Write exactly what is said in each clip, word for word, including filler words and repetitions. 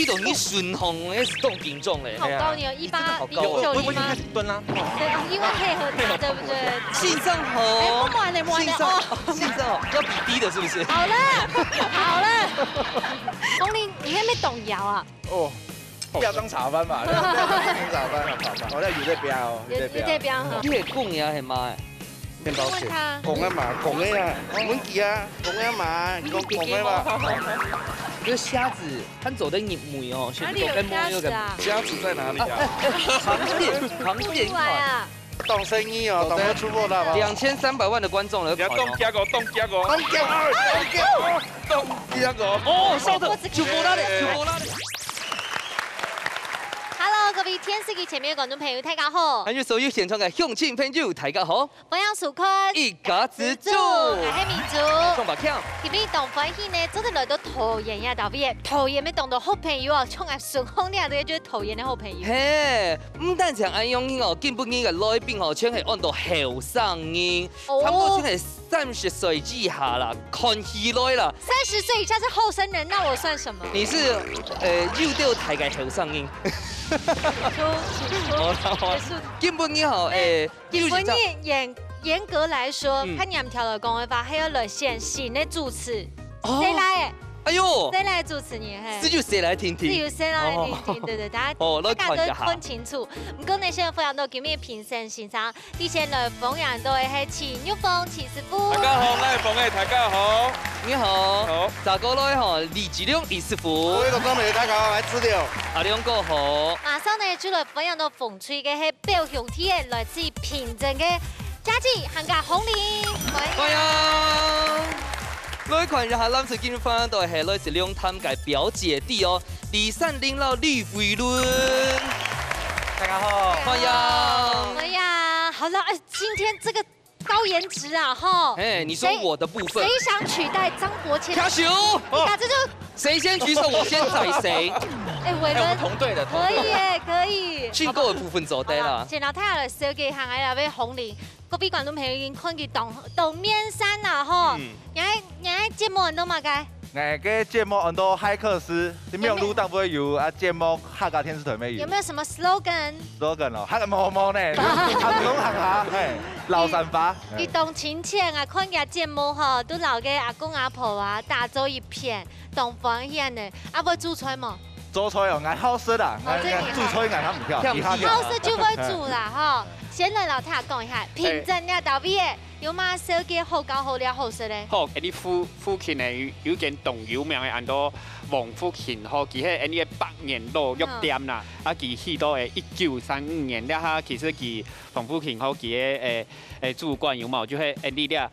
這種你順風也是當緊張嘞。好高呢，一八零九零嗎？我我已經開始蹲啦。對，因為配合他，對不對？先生好。哎，不玩了，不玩了，先生，哦。先生好，要比低的是不是？好了，好了。紅林，你還沒動搖啊？哦，不要當茶番嘛，不要當茶番，好茶番。我在有在標哦，有在標。有在標哈。你會講呀，係嘛？麵包屑。問他。講啊嘛，講个啊，問佢啊，講啊嘛，講講个嘛。這蝦子 看做得入味哦，哪裡有蝦子啊？蝦子在哪裡啊？哎，哎，哎，旁邊，旁邊看。出來啊！懂生意哦，懂得出貨的哦。兩千三百萬的觀眾來看哦。你要動腳哦，動腳哦。動腳哦，動腳哦，動腳哦。哦，燒的，就無啦咧，就無啦咧。Hello，各位電視機前面的觀眾朋友，大家好。還有所有現場的鄉親朋友，大家好。 歡迎收看一家之煮。我係明珠。宋寶強。今日當歡喜呢，做得來到桃園呀，大衛。桃園乜當多好朋友啊，像𠊎順風這兜就係桃園个好朋友。嘿，毋單淨恁樣哦，今晡日个來賓哦，全係安到後生人，哦。差不多全係三十歲以下啦，看起來啦。三十歲以下是後生人，那我算什麼？你是，呃，有夠大个後生人。請說，請說。好啦，好啦。結束。今晡日吼，誒， 基本嚴，嚴格來說，嗯。較嚴條來講个話，還要來選新的主持。哦。誰來？哎喲。誰來主持你？嘿。這就誰來聽聽？這就誰來聽聽，哦。對，對，大家，哦，大家都看一下。看清楚。毋過呢，先歡迎到今日評審先生，你先來歡迎到的係徐玉鳳徐師傅。大家好，我係鳳仔，大家好。你好。好。再過來吼，李吉良李師傅。各位觀眾朋友，大家好，我係志良。阿良哥好。馬上呢，就來歡迎到 紅隊个係表兄弟仔，來自平鎮个佳琪，還有紅林。歡迎。來看一下，藍隊今日分享到係來自龍潭个表姐弟哦，李善林摎李慧倫。大家好。歡迎。哎呀，好了，哎，今天這個高顏值啊，吼。哎，你說我的部分。誰，誰想取代張伯謙？卡修。你看，這就 誰先舉手，我先宰誰。哎，偉倫，哎，我們同隊的，同隊的。可以耶，可以。俊哥的部分做得啦。好啦，先摎大家來紹介一下，𠊎這位紅領。各位觀眾朋友已經看佢當，當面善啦，吼。嗯。你个，你个節目安到麼个？𠊎个節目安到海克斯，你沒有錄，當然有啊，節目客家電視台乜有。有沒有什麼slogan？slogan哦，還無，無呢，阿公行下，嘿，老三八。佢當親切啊，看佢節目吼，都摎个阿公阿婆啊打做一片。 當歡喜呢。啊，會煮菜無？煮菜哦，𠊎好食啊，哦，這個你好。𠊎，𠊎煮菜𠊎較毋曉，曉毋曉。其他就好。好食就會煮啦，吼。先來摎大家講一下，平鎮這搭位个有麼个紹介好搞好料好食个？好，𠊎兜附，附近呢有，有間當有名个安到王福興吼，佢係𠊎兜个百年老藥店啦，啊，佢起到誒一九三五年，這下其實佢王福興吼，佢个誒，誒，主管有無？就係𠊎兜這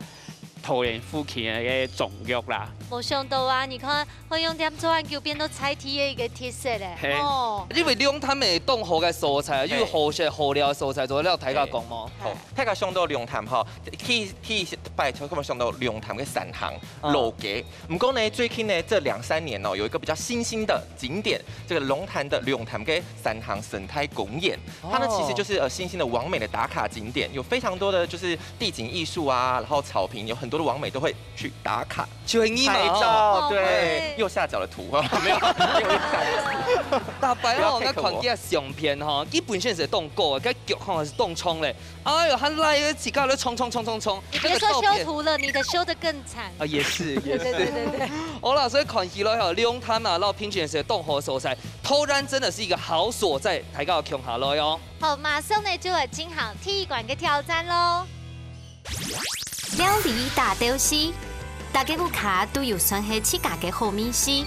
桃園附近个中藥啦。無想到啊，你看，好用店做恁久變到在地个一個特色咧。嘿。哦。因為龍潭个當好个所在，嘿。又好食好料个所在，做得摎大家講無？好，大家想到龍潭吼，第，第一擺就會想到龍潭个山坑、哦。老街。毋過呢，最近呢，這兩三年哦，有一個比較新興的景點，這個龍潭的龍潭个山坑生態公園。 它呢，哦。其實就是，呃，新興的網美的打卡景點，有非常多的就是地景藝術啊，然後草坪，有很多的網美都會去打卡。就係你嘛，拍照，哦。對。哦，對。右下角的圖，沒有，沒有右下角。大擺吼，不要太刻薄。𠊎看佢个相片吼，佢本身係當高个，佢腳吼係當長咧。哎喲，還來个自家咧衝衝衝衝衝，你別說修圖了，這個照片。你的修得更慘。啊，也是，也是。對，對，對，對，對。好啦，所以看起來吼，龍潭啊，摎平鎮係當好个所在， 桃園真的是一個好所在，大家共下來哦。好，馬上呢就來進行第一關个挑戰囉。料理大鬥敘，大家屋下都有算係自家个好味緒，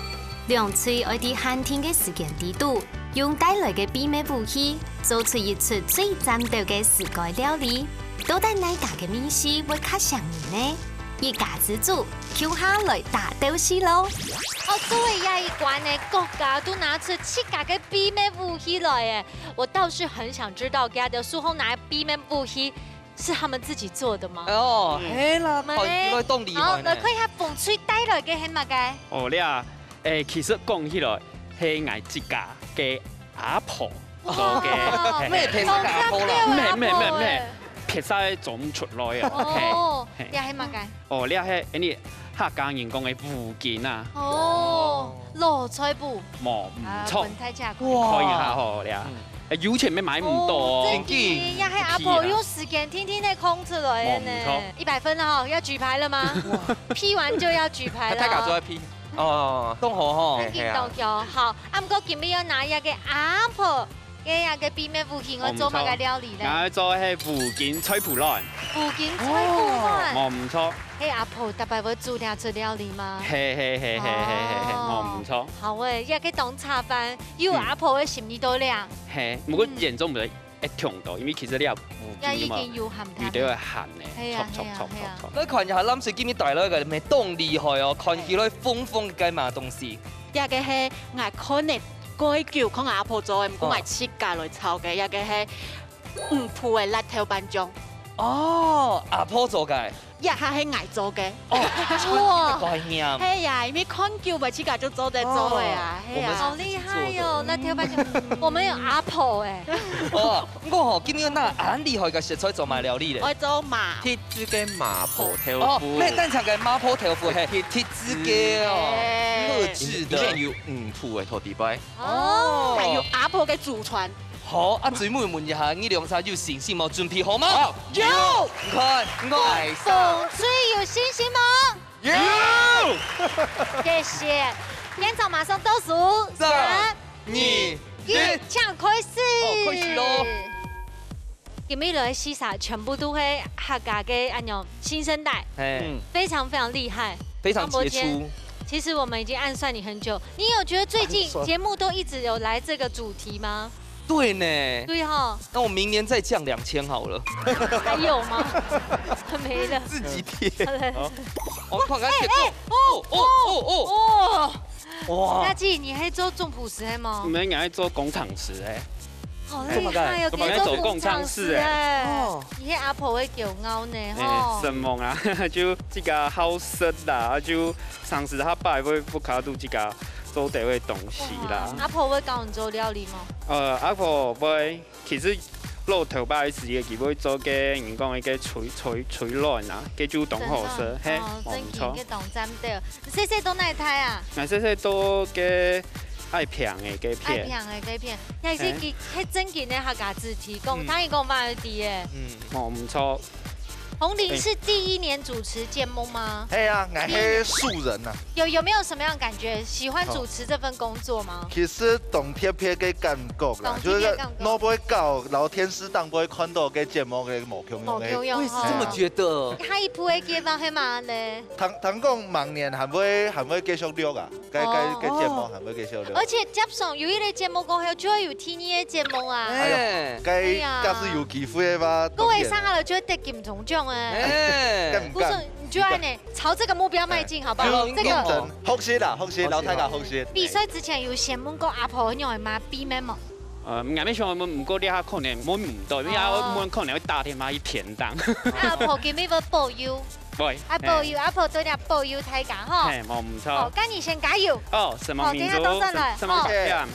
兩隊愛在限定个時間裡肚，用帶來个秘密武器，做出一出最讚鬥个自家料理。到底哪家个味緒會較餳人呢？一家之煮，共下來大鬥敘囉！ 哦，各位這一關呢，各家都拿出自家个秘密武器來誒。我倒是很想知道，佢兜手項拿个秘密武器是他們自己做的嗎？哦，嗯。係啦，看起來當厲害呢。好，來看一下紅隊帶來个係麼个？哦，這啊，誒，其實講起來，係𠊎自家个阿婆做个。哦，嘿。毋係別人个阿婆啦。毋係，毋係，毋係，毋係，別儕做毋出來啊。哦，嘿，嘿。這係麼个？哦，這係，誒，你客家人講个烏金啊。哦，老菜脯。無，毋著。啊，分大家看。哇。看一下吼，這。嗯。欸，有錢也買毋著哦。哦，真的，真的。也係阿婆用時間定定仔囥出來个呢。無，毋著。一百分了吼，要舉牌了嗎？哇。P完就要舉牌了哦。大家做一P。哦，當好吼。嘿，嘿啊。當好。好，啊，毋過今日要拿一個阿婆 該樣个秘密武器，𠊎做麼个料理咧？𠊎做係烏金菜脯卵。烏金菜脯卵。哦。無毋著。係阿婆逐擺會煮這出料理嗎？係，係，係，係，係，係，係，哦。無毋著。好欸，這個當下飯，有阿婆个心意都亮。嗯。係，毋過嚴重毋得一忒多，因為其實你也烏金嘛，也已經有鹹淡了。有兜會鹹呢，係啊，著，著，著，係啊，係啊。著，著。來看一下，藍色今日帶來个，乜當厲害哦，看起來紅紅个麼个東西。 這個係𠊎看呢，蓋久看阿婆做个，毋過𠊎自家來炒个，這個係五步个辣豆瓣醬。哦，阿婆做个。這下係𠊎做个。哦，哇。這個概念。係啊，因為看久嘛，自家就做得做个啊，哦，係啊。我們是自己做的。好厲害哦，辣豆瓣醬，我們有阿婆欸。哦，毋過吼，今日拿恁厲害个食材做麼个料理咧？𠊎做麻 特製个麻婆豆腐。哦，乜單淨个麻婆豆腐，係，特製个哦，特製个。裡面有五步个土地牌。哦。還有阿婆个祖傳。好，啊，最尾問一下，你兩儕有信心無？準備好嗎？好，有。你看，你看。風吹有信心無？有。謝謝。現場馬上倒數，三、三、二、一，一。請開始。哦，開始囉。 今日來四儕全部都係客家个恁樣新生代，係。嗯。非常非常厲害。非常傑出。張伯謙，其實我們已經暗算你很久，你有覺得最近節目都一直有來這個主題嗎？暗算。對呢。對吼。那我明年再降兩千好了。還有嗎？沒了。自己貼。好了。好。我看看結果。欸，欸，哦，哦，哦，哦。哦。 哇。嘉琪，你係做總舖師个無？毋係，𠊎係做工程師个。好厲害哦，做麼个？𠊎係做工程師个。哦。你係阿婆个驕傲呢，欸，吼。承蒙啊，就自家好食啦，就常時下擺會屋下都自家做兜个東西啦。哇，阿婆會教你做料理無？呃，阿婆會。 其實老頭擺時个佢會做个，人講个炊，炊，炊卵啊，該就當好食，係，哦，無錯。正經，該當讚个。細細到哪位大啊？𠊎細細到該愛平个該片。愛平个該片，也係佢，係正經个客家子弟，講，嗯。當然講嘛有知个。嗯。無，無錯。 洪林是第一年主持節目嗎？係啊，𠊎係素人啊。有，有沒有什麼樣的感覺？喜歡主持這份工作嗎？其實當特別个感覺啦，當特別个感覺。就係該外背搞，然後電視頂背看到个節目个無共樣个。無共樣，我也是這麼覺得。哦。下一步个計畫係麼个呢？聽，聽講明年還會，還會繼續錄啊。 該，該，哦。該節目還會繼續錄。而且接上有一個節目過後，就會有第二個節目啊。哎喲，哎。該，哎呀。假使有機會个話，各位當然。上下了就會得金鐘獎哎。哎。敢毋敢？不是，你就按呢，朝這個目標邁進，好不好？哎。這個。認真，學習啦，學習，學習，老大家學習。比賽之前有先問過阿婆仰般嘛，秘密無？呃，𠊎也想問，毋過這下可能問毋到，因為阿婆可能會打電話去天堂。哦。阿婆今日會保佑。 會，阿婆有，嘿。阿婆對你保佑大家吼。嘿，無毋著。好，該你先加油。哦，承蒙明珠，好，等一下倒轉來，承蒙，承蒙。好。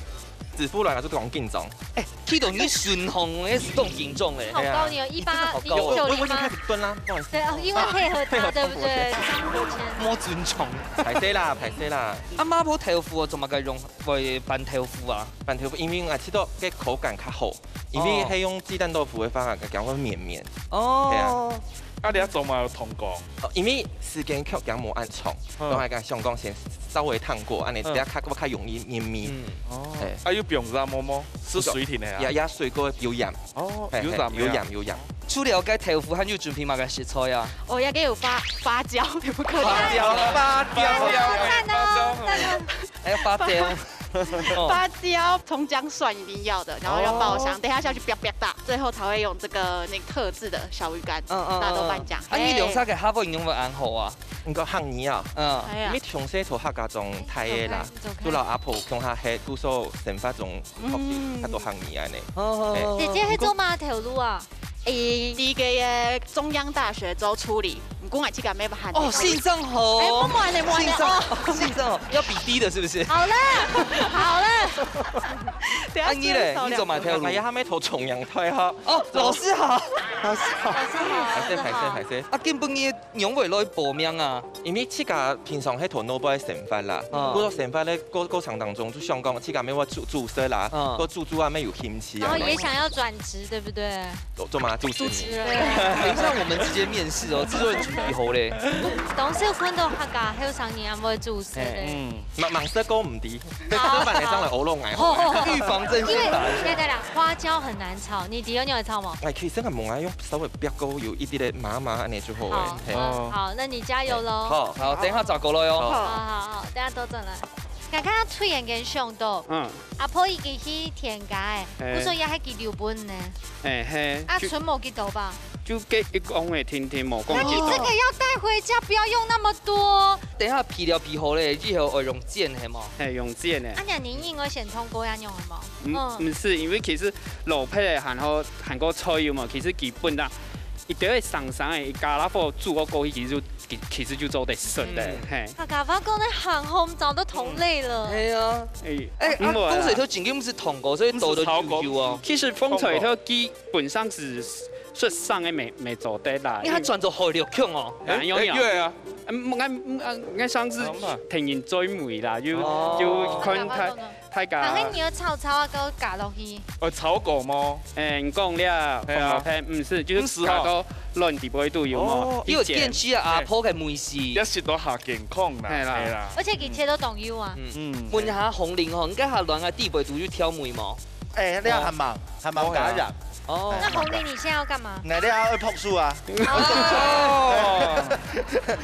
子富來，𠊎就當緊張。哎，去到你順風，也係當緊張咧。好高呢，一八零九零嗎？哎呀，好高哦。我，我已經開始蹲啦，不好意思。對，哦，因為配合他，配合動作。對不對？無尊重。歹勢啦，歹勢啦。啊，麻婆豆腐哦，做麼个用，會拌豆腐啊？拌豆腐，因為𠊎試著該口感較好，因為哦。係用雞蛋豆腐个方法，較會綿綿。哦。係啊。 啊，你愛做麼个有通過？哦，因為時間較緊，無恁長，嗯。所以講想講先稍微燙過，恁樣嗯。比較較，較容易入味。嗯。哦。嘿。啊，有放鹽無？係水定个啊？也，也水過有鹽。哦，嘿，有鹽个啊。嘿，有鹽，有鹽。除了該豆腐，還有準備麼个食材啊？哦，也有花，花椒，也不可能。花椒，花椒。讚哦，讚哦。還有花椒。 哦。花椒、蔥薑蒜一定要的，然後要爆香，哦。等一下下去啪啪打，最後才會用這個，那個特製的小魚乾，嗯，嗯，納豆瓣醬。嗯。啊，你兩儕个客話用到恁好啊？你講客語啊？嗯。哎呀。因為從細在客家庄大个啦，哎，走開，走開。就摎阿婆共下歇，故所生活中學習較多客語恁樣。嗯。好，好，好，好。嘿。姐姐會做麼个頭路啊？誒，第一個耶，中央大學做助理。毋過𠊎自家乜會喊。哦，性上好。哎，不瞒你，不瞒你，性上，哦。性上好，要比低的是不是？好了，好了。等下啊，你嘞？你走哪條路？哎呀，還沒投重陽太好。哦，老師好，老師好。老師好，歹勢，歹勢，老師好。歹勢。啊，今晡日仰會來報名啊？因為自家平常係同老師生活啦，哦。不過生活个過過程當中，就想講自家乜會煮煮食啦，哦。過煮煮啊乜有興趣啊。然後也想要轉職，對不對？做做嘛，主持人。主持人。等一下我們直接面試哦，製作人準備好嘞。當時有看到客家後生人恁會煮食个。哎，嗯。吂吂食過毋知，好，食飯个上來學落來。好，好，好。預防針先打一下。因為，對，對啦，花椒很難炒，你知你會炒無？哎，其實𠊎無愛用，稍微煏過有一滴个麻麻恁樣就好了。好，嘿。嗯，好，那你加油囉。好。好，等一下找過來哦。好。好，好，好，等一下倒轉來。𠊎看到突然間想到，嗯。 阿婆佢去田家欸，嘿。故所也係佢留分呢。欸，嘿，啊，就賰無幾多吧？就該一公个定定無講幾多。那你這個要帶回家，不要用那麼多。等下皮料皮好了以後，愛用煎係無？嘿，用煎个。啊，你應該先燙過，恁樣係無？嗯，嗯。毋係，因為其實蘿蔔个還好，還過菜有無？其實基本上，一定會生生个，一加辣火煮過過去，其實就 其其實就做得食个，嗯。嘿。客家話講得很好，我們找到同類了。嗯，係啊。欸，欸，啊，毋會啦。紅菜頭正經毋係燙過，所以倒到久久哦。毋係炒過。其實紅菜頭基本上係食生个，無無做得啦。你還轉做海陸腔哦？欸，有有。欸，對啊。嗯，𠊎𠊎𠊎上次啊，嘛。聽人嘴尾啦，就哦。就看他 大家。還係你愛炒炒啊，過加落去。哦，炒過無？欸，你講了，係啊。紅蘿蔔，毋係，就係毋係吼。加到卵底背肚有無？哦，因為見識啊，阿婆个味緒。也食到較健康啦，係啦。係啦。而且佢切到當幼啊。嗯。嗯。問一下紅玲吼，你該下卵啊底背肚有調味無？欸，你還吂，還吂加入。哦。哦。那紅玲，你現在要幹嘛？𠊎這愛拍手啊。哦。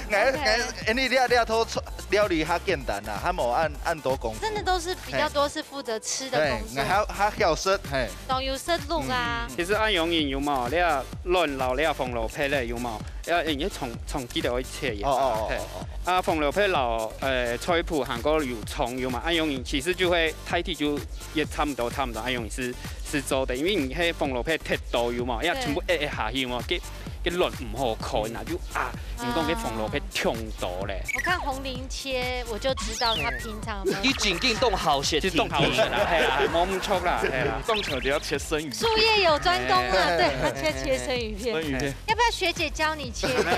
𠊎，OK。𠊎，因為這這道料理較簡單啦，還無恁恁多功夫。真的都是比較多是 負責吃的工作。嘿，𠊎還還曉食，嘿。當有食熝啊。嗯，嗯，嗯。其實恁樣人有無？你啊，卵摎你啊紅蘿蔔咧有無？要人家從從幾多一切也哦，哦，哦，嘿。哦，哦。啊，紅蘿蔔摎，呃，菜脯還過有蔥有無？恁樣人其實就會大體就也差不多，差不多，恁樣人係係做得，因為你該紅蘿蔔忒多有無？要全部對。擛擛下去有無？該該卵毋好看啊，嗯。就啊， 你講該紅蘿蔔忒多咧。我看紅玲切，我就知道他平常有沒有。佢正經當好食，就當好食啦，係啦，無毋著啦，係啦。當場就要切生魚。術業有專攻啊，哎。對，他切切生魚片。生魚片。要不要學姐教你切的？來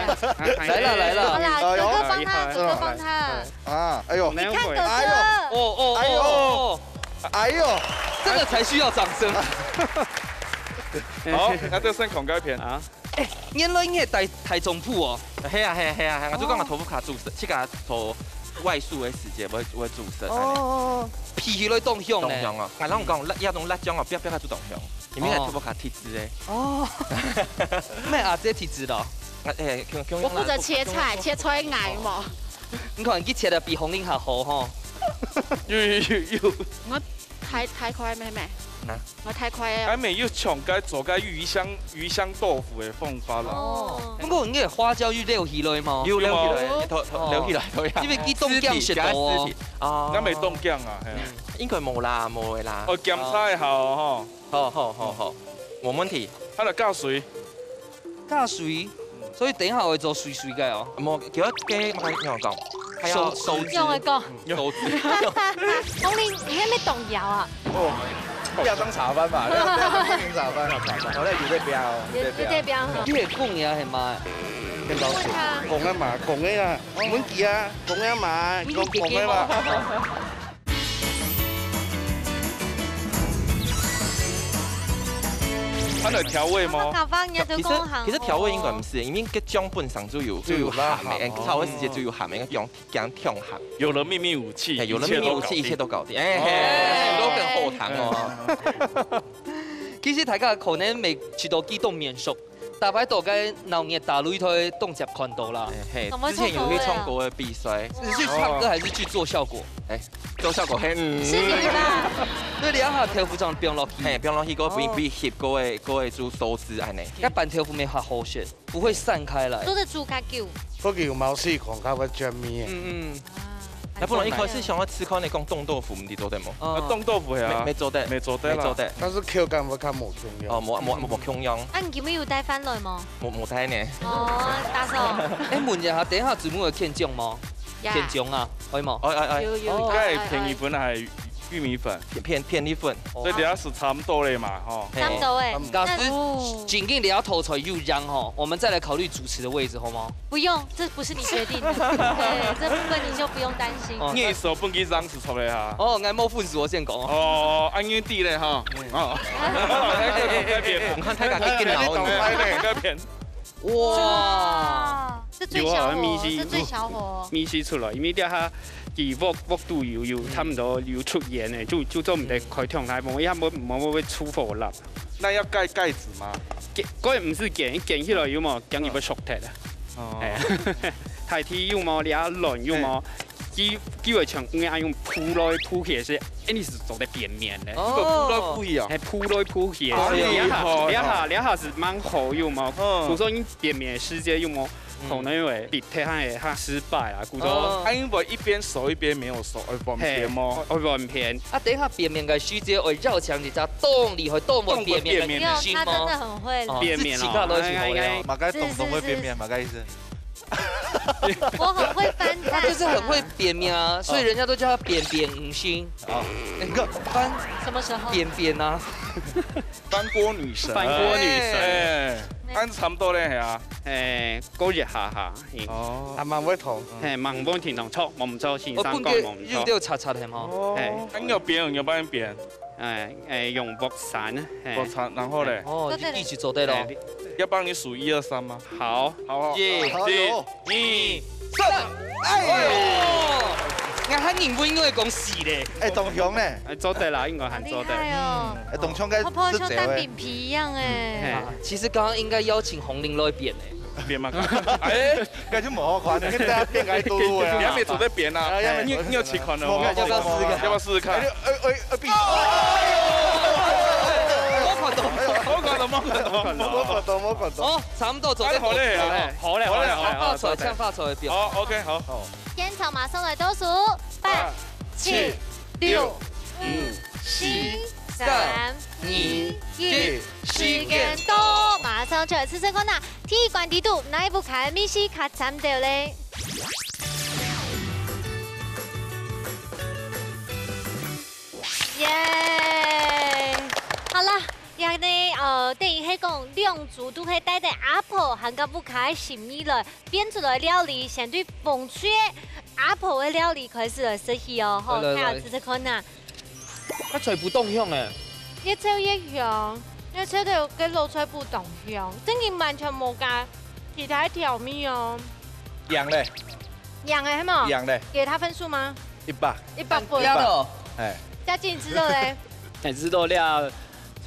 了，來了。好啦，哎呦。哥哥幫他，哎呦。哥哥幫他。啊，哎呦。你看哥哥。哎呦。哦，哦，哎呦。哦，哦。哎呦。這個才需要掌聲。好，那這算孔蓋片。啊。 欸，原來你係大大中埔哦。係啊，係啊，係啊，係啊，就講啊，哦。豆腐卡煮食，自家做外宿个時節會會煮食，哦，哦，哦。鼻起來當香呢。當香啊！𠊎同你講，辣，這種辣椒哦，煏煏下就當香，因為哦。豆腐卡特製个。哦。咩啊，這特製个哦。啊，欸，共共樣啦。我負責切菜，切菜𠊎無。你看，你切得比紅玲還好吼。有有有有。我 大大塊妹妹。啊。𠊎大塊个。還沒有像該做該魚香魚香豆腐个方法啦。哦。毋過你个花椒有撈起來無？有撈起來，有無？頭頭撈起來，對啊。因為佢當薑食到哦。屍體，加屍體。哦。該無當薑啊，係啊。應該無啦，無个啦。哦，檢查一下哦，吼。好好好好，無問題。佢來加水。 加水，所以等一下會做水水个哦。無，佢愛加，𠊎同你講，還要收汁。收汁。用个講。收汁。紅玲，你還沒動搖啊？哦，不要當茶番吧，不要不要當茶番。好了，有在標哦，有在標。有在標哈。你會講呀，係嘛？問他。講啊嘛，講个啊，問佢啊，講啊嘛，講講个嘛。 佢來調味嗎？其實其實調味應該毋係，因為該醬本身就有就有鹹个，就有辣鹹哦。炒个時節就有鹹个，薑薑忒鹹。有了秘密武器，哎，有了秘密武器，一切都搞定。一切都搞定，哎，哦。都很後堂哦。其實大家可能未試到佢當面熟， 逐擺都該鬧熱打擂台當接看到啦。嘿，嘿，怎麼之前有去唱歌个比賽。是去唱歌還是去做效果？哎，做效果，嘿，嗯。是你吧？對，你愛下豆腐乳放落去。嘿，放落去，過分哦。分翕，過个過个煮收汁恁呢。該拌豆腐乜較好食，不會散開來。做得煮較久。過去有毛細孔，較會捲麵。嗯嗯。啊。還本來一開始想要試看你講凍豆腐，毋知做得無？啊，凍豆腐係啊，無，無做得，無做得啦。無做得。但是口感會較無共樣。哦，無，無，無共樣。啊，你今日有帶飯來無？無，無帶呢。哦，打掃。哎，問一下，等一下節目有獻醬無？獻醬啊，可以無？哎，哎，哎。有，有，哦。該係片米粉還係玉米粉？片，片，片米粉。哦。所以等下係差不多咧嘛，吼。嘿。差不多欸。假使，哦。正經你愛偷菜又樣吼，我們再來考慮主持的位置，好嗎？不用，這不是你決定的。對，這部分你就不用擔心。哦。你手分佢讓係錯个哈。哦，𠊎無分數，我先講。哦，恁樣知咧哈。嗯。哦。你看大家幾，幾惱你。該片。哇。這最小火哦，有啊，米絲，這最小火哦。米絲出來，因為這下佢鑊，鑊肚有，有，嗯。差不多有出煙咧，就，就做毋得開忒大，無，一下無，無，無會出火啦。那要蓋蓋子嗎？蓋，蓋毋使蓋，蓋起來有無？驚佢會熟忒啊。哦。哎，大體有無？這下卵有無？哎。 佢，佢會像𠊎恁樣鋪來鋪去个時，恁樣係做得變面个。哦。鋪來鋪去啊。係，鋪來鋪去个時，哦，這下，厲害。這下，這下係蠻好用嘛。嗯。故所你變面个時節用嘛，嗯。可能會比較，較失敗啦，故所。哦。啊，因為一邊熟一邊沒有熟，會變面嘛。係，會變面。啊，等一下變面个時節，會要強一下，動力會動會變面个心嗎？動會變面。沒有，他真的很會了。哦，變面哦，自己看都行了。哎，哎，哎。麼个動動會變面，麼个意思？ 我很會翻菜啊。他就是很會扁面啊，所以人家都叫他扁扁女星。啊，你看，翻什麼時候？扁扁啊。翻鍋女神。翻鍋女神。哎，哎。恁差不多咧，係啊。哎，過一下下，嗯。哦。還蠻會同。嘿，蠻會同，無毋著，先生講無毋著。哦，分佢又掉擦擦係無？哦。哎。恁有扁，有幫人扁。 哎，哎，用鑊鏟，嘿。鑊鏟，然後咧？哦，做得了。一，一起做得了。哎，你，要幫你數一二三嗎？好。好，好。一，好，有。一，二，三。哎。哦，𠊎還認為應該講四咧。哎，當香呢。哎，做得啦，應該還做得。好厲害哦。嗯，哎，當香該泡泡像蛋餅皮一樣哎。嗯，嘿。啊，其實剛剛應該邀請紅玲來扁的。 扁嘛。哎，該就無好看，你等下變个多多呀。你還沒做得扁啊？哎，還沒做得扁啊。你，你有試看了嗎？我要不要試試看？要不要試試看？哎，哎，哎，哎，無看到。無看到，無看到。無看到，無看到。哦，差不多做得。哎，好咧，好咧，好咧，好咧，好咧，發財，好咧。像發財的表。好，OK，好。好。現場馬上來倒數，八、七、六、五、四、三、二、一，時間到，馬上就來試試看啊！ 第一關底肚，哪一屋下个味緒較讚頭咧？耶！好啦，這呢，呃，等於係講兩組都係帶等阿婆還有屋下个心意來變出來料理，先對紅隊个阿婆个料理開始來食起哦，吼，來，來，來。大家試試看啊！ 該菜脯當香欸。越炒越香，越炒到該老菜脯當香，正經完全無加其他調味哦。贏咧。贏欸，係無？贏咧。給他分數嗎？一百。一百分。贏了。哎。佳琪，你食著咧？哎，食著了，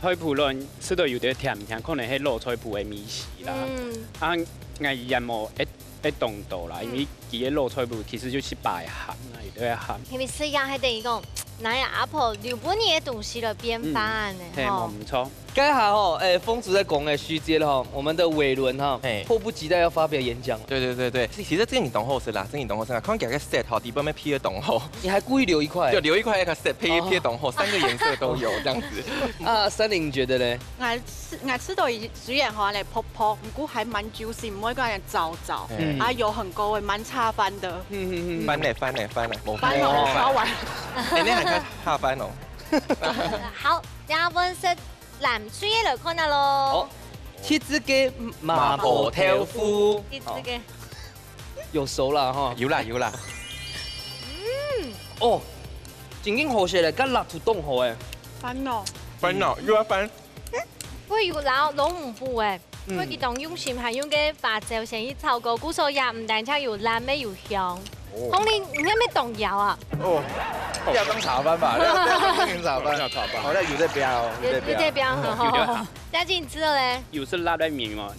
菜脯卵食著有點甜甜，可能係老菜脯个味緒啦。嗯。啊，𠊎也無一 會當多啦，嗯。因為佢个老菜脯其實就係擺鹹啊，有兜鹹。因為食樣係等於講，拿阿婆留分你个東西來變化呢，嗯，嘿，吼。無毋著。該下吼，哎，紅隊在講个時節吼，我們的偉倫哈，嘿。迫不及待要發表演講了。對，對，對，對，其實這個你當好食啦，這個你當好食啦，看起來个set吼，底背乜配个當好。你還故意留一塊？對，留一塊那個set配，哦。配當好，三個顏色都有這樣子。啊，三林你覺得呢？ 𠊎食，𠊎食著佢雖然吼，恁薄薄，毋過還蠻juicy，毋會講恁燥燥，嗯。啊，油很夠味，蠻下飯的。嗯，嗯，嗯。飯咧，飯咧，飯咧，無飯咧。飯哦，燒完。哎，你還較下飯哦。好，這下分食藍隊个來看啊咯。好，第一個麻婆豆腐。第一個。有熟了哈。有啦，有啦。嗯。哦，正經好食咧，該辣度當好欸。飯哦。飯哦，又要飯。 會有摎攏毋補欸，嗯。會佢當用心，還用該花椒先去炒過，故所也毋單淨有辣味有香。哦。紅隊，你係毋係當枵啊？哦，這當下飯吧，這，這當下飯。這當下飯。好像有在飆哦，有在飆。有，有在飆，有在飆。吼。佳琪，你食著咧？有食辣个麵哦，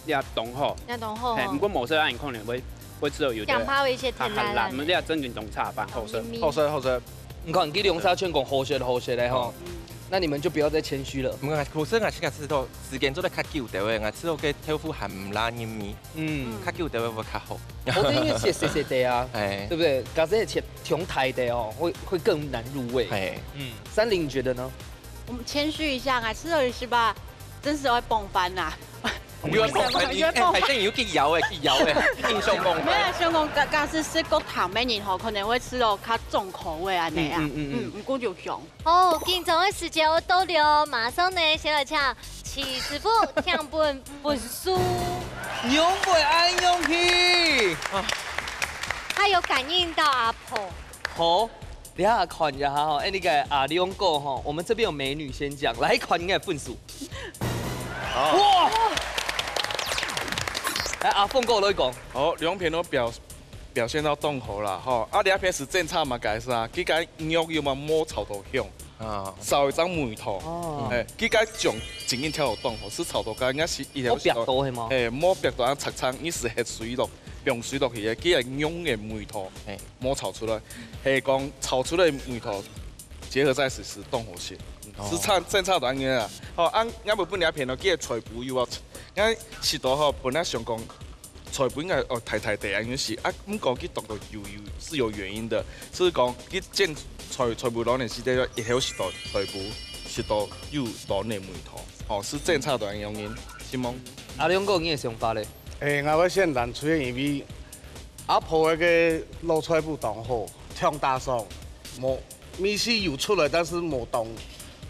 也當好。也當好吼。嘿，毋過無食辣，你可能會，會食著有點，驚怕有一些甜辣辣。啊，還辣，這正經當下飯，好食。哦，綿綿。好食，好食。你看，佢兩儕全講好食，好食个吼。嗯。那你们就不要再谦虚了。毋過，可是𠊎自家試到時間做得較久兜个，𠊎試到个豆腐還毋罅入味，嗯，較久兜个會較好。我的因为是細細个啊，哎，对不对？假设切挺大个哦，会会更难入味。哎，嗯，三林你觉得呢？我们谦虚一下啊，吃了是吧？真是会崩翻呐。你會崩翻，你哎，反正你又去搖哎，去摇哎，硬上崩翻。没有，相公，假假使食過糖个人吼，可能会吃到較重口味安尼啊。嗯嗯嗯嗯，嗯，毋过就香。 哦，緊張个時間愛到了，馬上呢，先來請徐師傅聽分分數。仰會恁樣去？啊，他有感應到阿婆。好，等一下看一下哈，哎，那个阿良哥哈，我们这边有美女先讲，来看你的分数。好。哇！来，阿峰哥來讲。好，兩片都表表现到當好啦，吼。啊，這片係爭差麼个係啊？佢个肉有無無炒到香？啊，少一張味道。哦，哎，佢个醬正經調到當好，係炒到該，人家係一條無煏到係無？哎，無煏到啊，赤赤，你係下水落，放水落去个，佢个肉个味道，哎，無炒出來，係講炒出來味道，結合在一起係當好食，哦，係差爭差到恁樣啊。好，啊，𠊎會分你一片咯，佢个菜脯有啊，𠊎食到吼，本來想講 菜脯應該哦，大大个恁樣食啊，毋過佢當到油油係有原因个，係講佢煎菜菜脯落去時節，一口食到菜脯，食到有當个味道，哦，係爭差到恁樣，希望。阿良哥，你个想法咧？誒，𠊎會選藍隊，因為阿婆个滷菜脯當好，忒打爽，無 味緒有出來，但係無當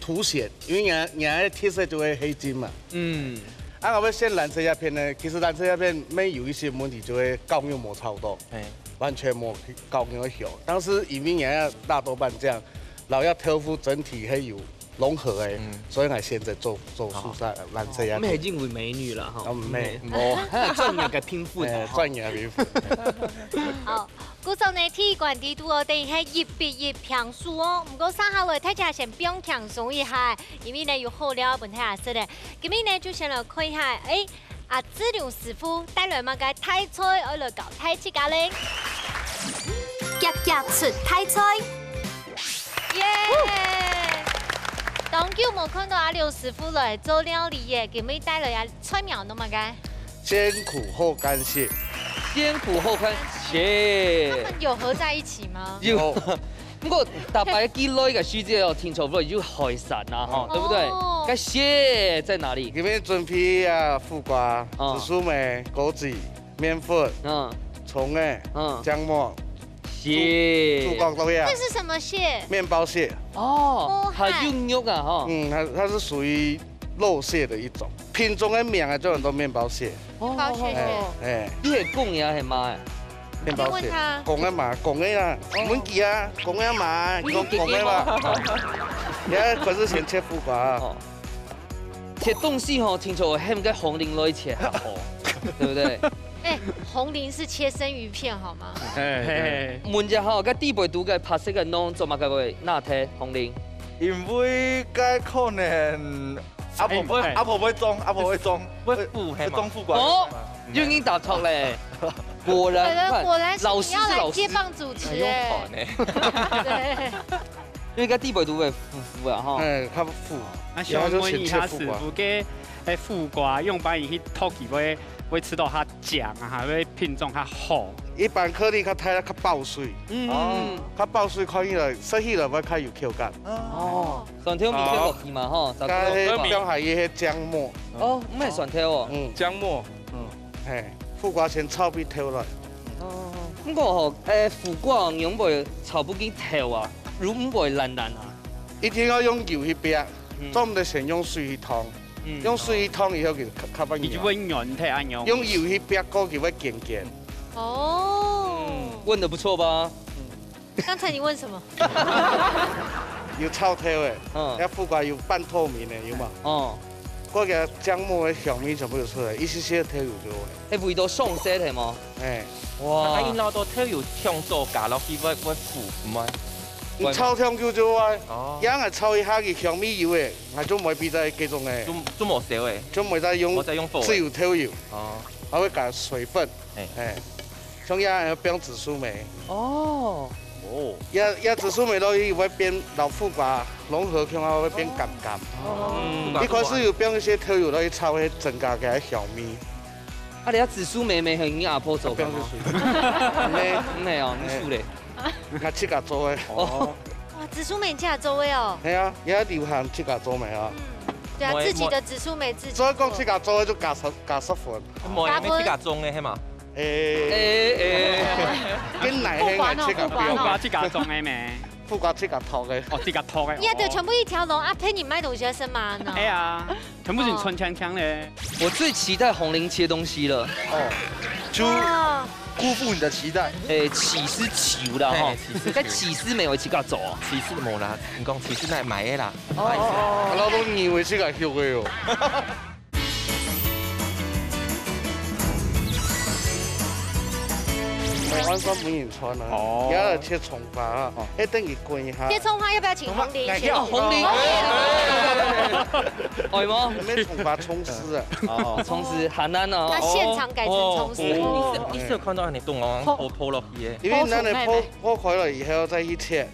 凸顯，因為人人个特色就係黑金嘛。嗯。啊，𠊎會選藍色鴉片呢，其實藍色鴉片乜有一些問題，就係絞肉無炒到，嘿。完全無絞肉个香。但是因為人家大豆瓣醬，摎這豆腐整體係有融合个，嗯。所以𠊎選擇做做素菜藍色鴉片。哦，你係因為美女啦，吼。哦，毋係。無，專業个評分啊，誒，專業个評分。好， 故所呢，第一關知著哦，等於係一比一平手哦。毋過，接下來大家先放輕鬆一下，因為呢有好料分大家食咧。今日呢就先來看一下，誒，阿志良師傅帶來麼个大菜，愛來教大自家咧。遽遽出大菜。耶！當久無看到阿良師傅來做料理耶，今日帶來啊菜名做麼个？ 艱苦好看些。艱苦好看些。他們有合在一起嗎？有。有。不過，逐擺寄來个時節哦，聽說有海產啊，吼，哦。對不對？該些在哪裡？這邊準備啊，苦瓜、哦。紫蘇梅、枸杞、麵粉、嗯。蔥仔、嗯。薑末、蟹。主角都一樣。這是什麼蟹？麵包蟹。哦，哦，還有肉啊，哈。嗯，它它是屬於肉蟹的一種，品種的名啊，就很多麵包蟹。哦，麵包蟹。哦，哦，哦。哎，哎。你係公个還係嫲个？麵包蟹。你問他。公个嘛，公个啦，哦。問佢啊，公个嘛，你講公个嘛。你可以先切苦瓜啊。哦。切東西吼，聽說喊个紅領來切較好，對不對？哎，紅領是切生魚片好嗎？嘿，嘿。問一下吼，該底背肚个白色个囊做麼个會拿忒紅領？因為該可能阿婆會，哎，哎。阿婆會種，阿婆會種，會，會苦，會，嘿嘛。會種苦瓜。哦，嗯。又已經答錯咧。果然，你看，果然是你要來接棒主持，老師是老師。哎，用跑呢。哎。對。 因為該底背肚會苦苦啊，吼。哎，較苦。啊，然後就先切苦瓜。想問一下師傅，該，哎，苦瓜用白米去熝佢會，會食到較靚啊，還會品種較好。一般顆粒較大，較爆水。嗯。哦。較爆水，看起來，食起來會較有口感。哦。哦，酸豆米落去嘛，吼，好。再過來。該放下一些薑末。哦，毋係酸豆哦。嗯。薑末。嗯。 嘿，苦瓜先炒畀透來。哦，毋過吼，誒，苦瓜仰會炒毋見透啊，又毋會爛爛啊？一定愛用油去煏，嗯。做毋得先用水去燙。嗯。用水去燙以後，佢較，較快軟。佢就會軟忒恁樣。用油去煏過，佢會堅堅。哦。嗯，問得不錯吧？嗯。 剛才你問什麼？有臭豆誒，嗯。該苦瓜有半透明誒，有無？哦。過个薑母个香味全部有出來，一息息个豆油就會。誒，味道上色係無？誒。哇。啊，佢摎到豆油忒多加落去會，會苦，毋會？你炒忒久就會。哦。這樣啊，炒一下佢香味有誒，𠊎就毋會比在該種誒。就，就無燒誒。就毋會再用，無再用火誒。只有豆油。哦。還會加水分。 嘿。嘿，像這樣愛放紫蘇梅。哦。哦。這，這紫蘇梅落去會變老苦瓜，融合共下會變鹹鹹。嗯，一開始有放一些豆油落去炒，會增加佢个香味。啊，你个紫蘇梅梅係你阿婆做个嗎？放水。毋係。毋係哦，你輸咧。𠊎自家做个。哦。哇，紫蘇梅你自家做个哦？係啊，也流行自家做个啊。嗯，對啊，梅自己的紫蘇梅自己做。所以講自家做个就加十加十分。梅梅自家種个係嘛？誒，誒，誒。跟奶係𠊎自家種。苦瓜自家種个咩？苦瓜自家擇个。哦，自家擇个。你也得全部一條龍啊，陪你買東西係嘛呢？哎呀，全部係穿槍槍咧。我最期待紅林切東西了。哦，就哇。辜負你的期待。誒，起司球啦吼，嘿，起司球。但起司梅有自家做哦。起司無啦，你講起司來買个啦。哦，哦，哦。買个。啊，老公，你以為自家畜个哦？ 我換算分你穿啊，哦。你要切蔥花啊，哦。哎，等佢滾一下。切蔥花要不要請紅林先？哦，紅林。哦。哎，哎，哎，哎。愛嗎？沒蔥花蔥絲啊。哦。蔥絲，還難哦。他現場改成蔥絲。哦，哦。你是，你是有看到恁樣凍哦，好。泡，泡落去耶。因為咱个泡，泡開了以後再去切。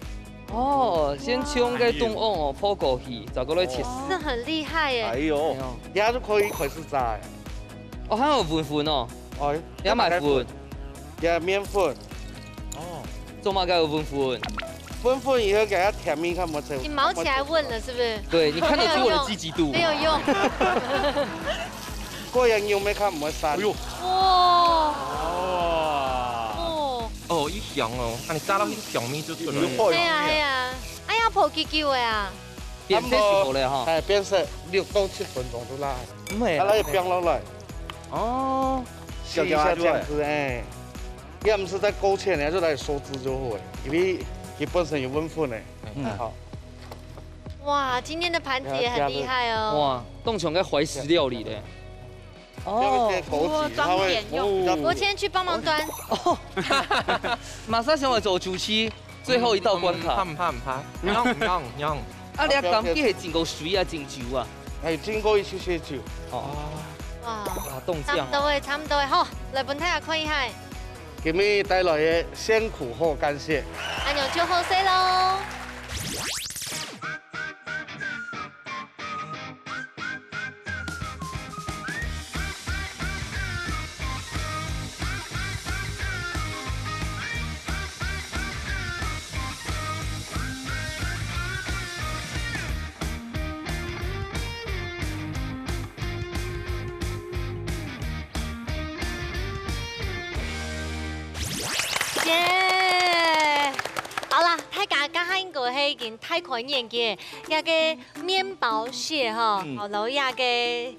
哦，先將該凍黃哦，泡過去，再過來切絲。這很厲害耶。哎喲，哎喲。這就可以開始炸了。哦，還有粉粉哦。哎，這麼个粉？這麵粉。哦。做麼个有粉粉？粉粉以後給它甜味，看有無？你毛起來問了是不是？對，你看得出我的積極度。沒有用。沒有用。 過樣肉咩較毋會散。哎喲。哇。哇。哦。哦，一香哦，啊，你炸到那個香味就出來了。嗯。對啊，對啊。哎呀，泡幾久个啊？變色就好了哈。哎，變色六到七分鐘就拉。毋係啦。啊，那個放落來。哦。試一下醬汁，哎。也毋使再勾芡，你就來收汁就好了，因為佢本身有粉粉个。嗯。好。 哇，今天的盤子也很厲害哦。哇，當像該懷石料理咧。哦。這個是枸杞，它會，哇，長點肉。哦。我先去幫忙端。哦。馬上想要做主持，最後一道關卡。嗯，怕毋怕，毋怕。毋用，毋用，毋用。啊，你个柑桔係浸過水啊，浸酒啊？哎，浸過一些些酒。哦。哇，哇，凍醬。差不多欸，差不多欸，好，來分大家看一下。 今日帶來个先苦後甘雪。恁樣就好勢咯。耶！好啦，大家這下應該係已經大開眼界，這個麵包屑吼，嗯。哦，然後這個